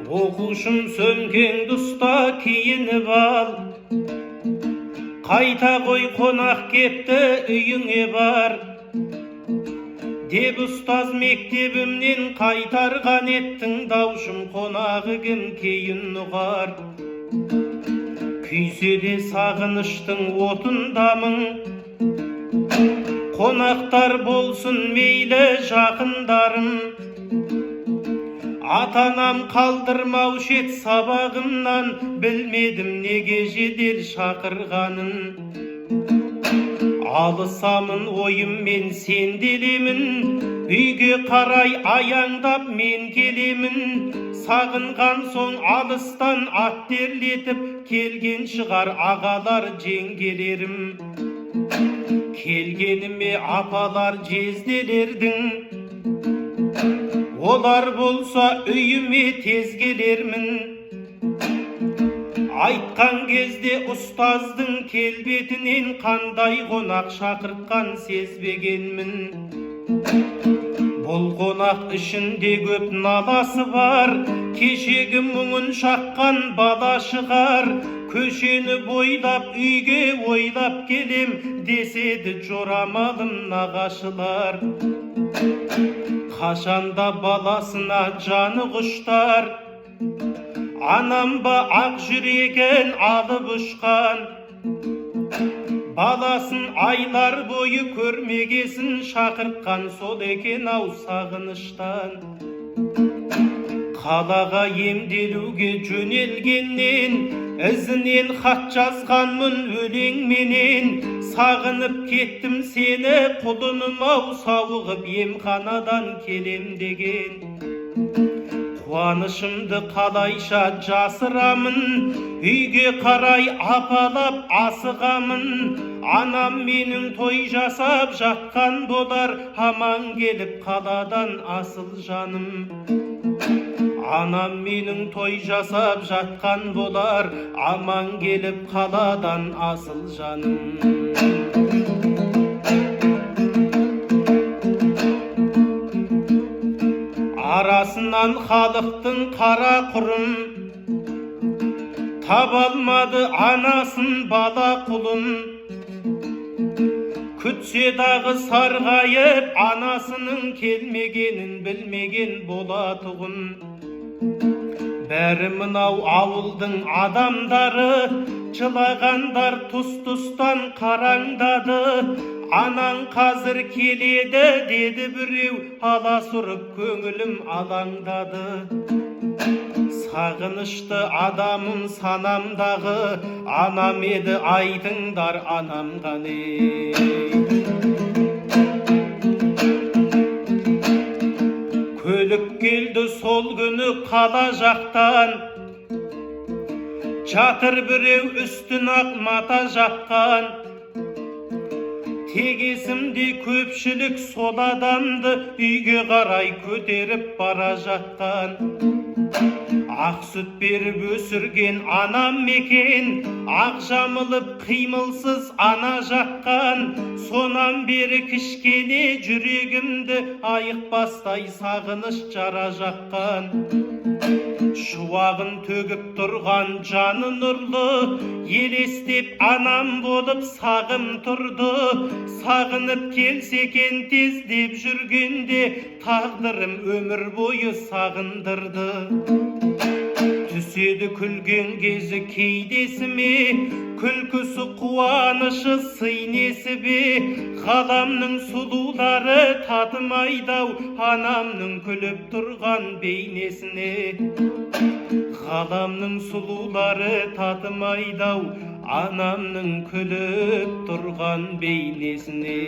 Оқушым, сөмкеңді ұста, киініп ал, қайта қой, қонақ кепті, үйіңе бар деп ұстаз мектебімнен қайтарған ед. Тыңдаушым, қонағы кім, кейін ұғар. Күйсе де сағыныштың отындамын. Қонақтар болсын мейлі жақындарым, ата анам қалдырмаушы ед сабағымнан. Білмедім неге жедел шақырғанын. Алысамын ойыммен, сенделемін, үйге қарай аяңдап мен келемін. Сағынған соң алыстан ат терлетіп келген шығар ағалар, жеңгелерім. Келгеніме апалар, жезделердің олар болса, үйіме тез келермін. Айтқан кезде ұстаздың келбетінен қандай қонақ шақыртқан сезбегенмін. Бұл қонақ ішінде көп наласы бар, кешегі мұңын шаққан бала шығар. Көшені бойлап үйге ойлап келем деседі жорамалым нағашылар. Қашанда баласына жаны құштар анам ба, ақ жүрегін алып ұшқан баласын айлар бойы көрмегесін шақыртқан сол екен ау сағыныштан. Қалаға емделуге жөнелгеннен ізінен хат жазғанмын өлеңменен. Сағынып кеттім сені, құлыным ау, сауығып емханадан келем деген. Қуанышымды қалайша жасырамын? Үйге қарай апалап асығамын. Анам менің той жасап жатқан болар, аман келіп қаладан асыл жаным. Анам менің той жасап жатқан болар, аман келіп қаладан асыл жаным. Арасынан халықтың қара құрым таба алмады анасын бала құлын. Күтсе дағы сарғайып анасының келмегенін білмеген болатұғын. Бәрі мынау ауылдың адамдары, жылағандар тұс тұстан қараңдады. Анаң қазір келеді деді біреу, аласұрып көңілім алаңдады. Сағынышты адамым санамдағы анам еді, айтыңдар, анам қане? Көлік келді сол күні қала жақтан, жатыр біреу үстін ақ мата жапқан. Тек есімде, көпшілік сол адамды үйге қарай көтеріп бара жатқан. Ақ сүт беріп өсірген анам мекен, ақ жамылып қимылсыз ана жатқан. Сонан бері кішкене жүрегімді айықпастай сағыныш жара жаққан. Шуағын төгіп тұрған жаны нұрлы, елестеп анам болып сағым тұрды. Сағынып келсе екен тез деп жүргенде, тағдырым өмір бойы сағындырды. Түседі күлген кезі кейдесіме, күлкісі, қуанышы сый несібе. Ғаламның сұлулары татымайды ау анамның күліп тұрған бейнесіне. Ғаламның сұлулары татымайды ау анамның күліп тұрған бейнесіне.